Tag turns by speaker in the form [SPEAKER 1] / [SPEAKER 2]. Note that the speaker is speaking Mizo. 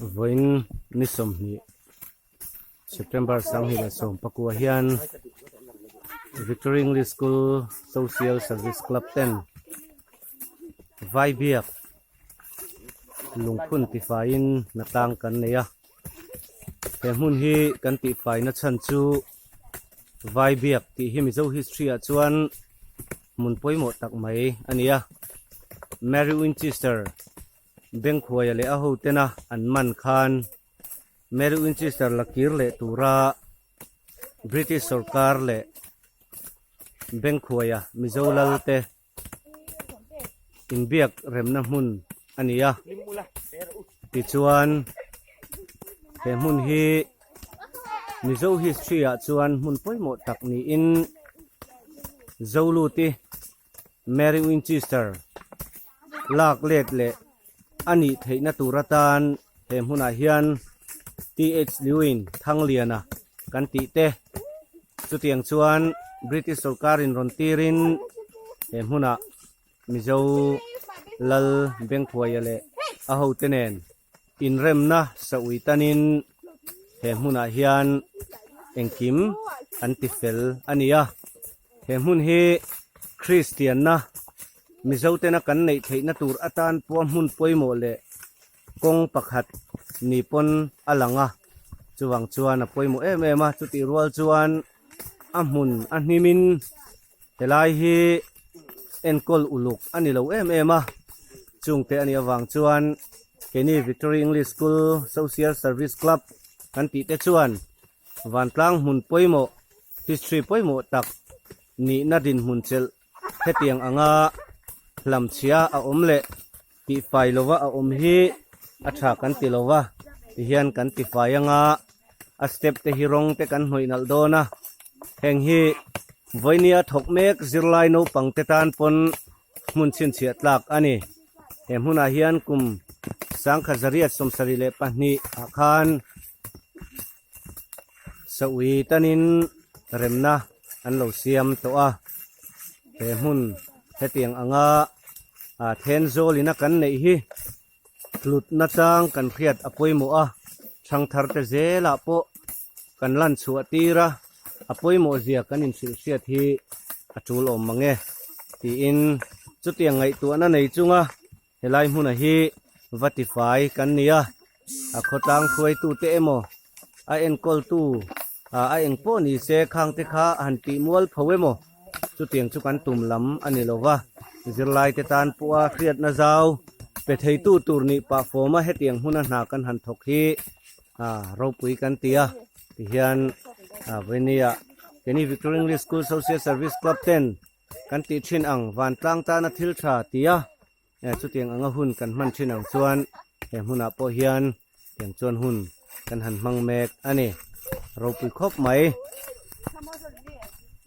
[SPEAKER 1] Vawiin ni 20 September 2019 hian Victory English School Social Service Club ten Vaibiak lungphun tifaiin hnatlang kan nei a. He hmun hi kan tihfaina chhan chu Vaibiak tih hi Mizo history ah chuan hmun pawimawh tak mai a ni a. Mary Winchester Bengkhuaia leh a hotena an man khan Mary Winchester la kir leh tura British sorkar leh Bengkhuaia Mizo lal te inbiak remna hmun a ni a tichuan he hmun hi Mizo history ah chuan hmun pawimawh tak niin Zoluti Mary Winchester lak let leh a nih theihna tur atan he hmunah hian TH Lewin Thangliana kan tih te chutiang chuan British sorkarin rawn tirin he hmunah Mizo Lal Bengkhuaia leh a hote nen inremna saui tanin he hmunah hian engkim an ti fel a ni a. He hmun hi Kristianna Mizotena kan neih theihna tur atan pawh hmun pawimawh leh kawng pakhat ni pawn a lang a, chuvang chuan a pawimawh em em a, chutih rual chuan a hmun a hnimin helai hi enkawl uluk a ni lo em em a, chungte a nih avang chuan keini Victory English School Social Service Club kan tih te chuan vantlang hmun pawimawh history pawimawh tak nihna dinhmun chelh Hetiang anga hlamchhia a awm leh tihfai lova a awm hi a tha kan ti lova tihian kan tifai anga a step te hi rawng te kan hnawih nalh dawn a heng hi vawinia thawk mek zirlai naupang te tan pawn hmun chhinchhiah tlak a ni he hmunah hian kum 1972 ah khan Saui tanin remna an lo siam tawh a, he hmun hetiang anga Thenzawl ina kan neih hi hlutna chang kan hriat a pawimawh a, thangthar te zelah pawh kan lan chhuah tir a, a pawimawh zia kan inhrilh hriat hi a tul awm mang e tiin chutiang ngaihtuahna nei chunga Helai hmuna hi va tifai kan ni a, a khawtlang hruaitute emaw a enkawltu a eng pawh ni se khangte kha han tih mual pho emaw chutiang chu kan tum lam a ni lo va, zirlaite tan pawha hriatna zau pe theitu tur nih pah fawma hetiang hmuna hna kan han thawk hi ropui kan ti a tihian vawinia keini Victory English School Social Service Club ten Kan tih thin ang vantlang tana thil tha tia chutiang anga hun kan hman thin ang chuan he hmunah pawh hian tiang chuan hun kan han hmang mek a ni ropui khawp mai.